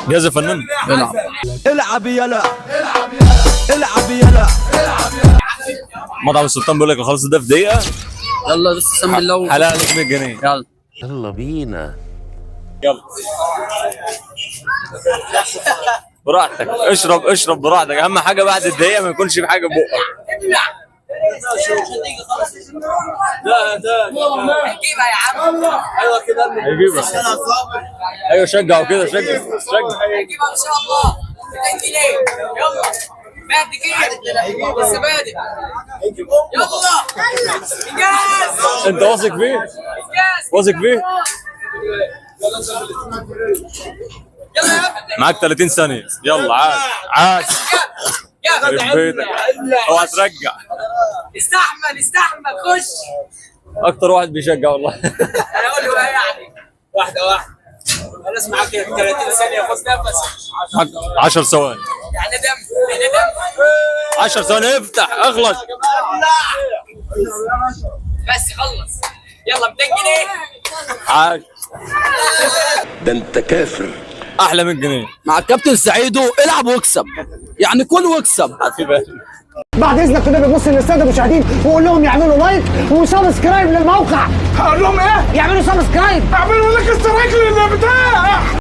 جاهز يا فنان؟ العب. العب يلا، العب يلا. مطعم السلطان بيقول لك خلاص ده في دقيقة. يلا بس سم الله. حلال عليك 100 جنيه. يلا. يلا بينا. يلا براحتك، اشرب اشرب براحتك، اهم حاجة بعد الدقيقة ما يكونش في حاجة في بقك. هجيبها يا عم. هيجيبها. ايوه شجعوا كده، شجع شجع. هجيبها ان شاء الله. 200 جنيه. يلا بعد كده لسه بادئ. يلا انجاز. انت واثق فيه؟ انجاز. واثق فيه؟ يلا يا ابني. معاك 30 ثانية، يلا. عاش عاش. يلا. يخرب بيتك، اوعى ترجع. استحمل استحمل، خش. اكتر واحد بيشجع والله. انا اقول له ايه يعني؟ واحدة واحدة. خلاص معاك 30 ثانية، خد نفسك. معاك 10 ثواني. يعني دم، يعني دم. 10 ثواني، افتح اغلق. بس خلص. يلا 200 جنيه. عاش. ده انت كافر. احلى 100 جنيه. مع الكابتن سعيدو العب واكسب، يعني كل واكسب. بعد اذنك كده بتبص للسادة المشاهدين وقول لهم يعملوا like و subscribe للموقع. هقول لهم ايه؟ يعملوا subscribe. اعملوا لك strike للبتاع.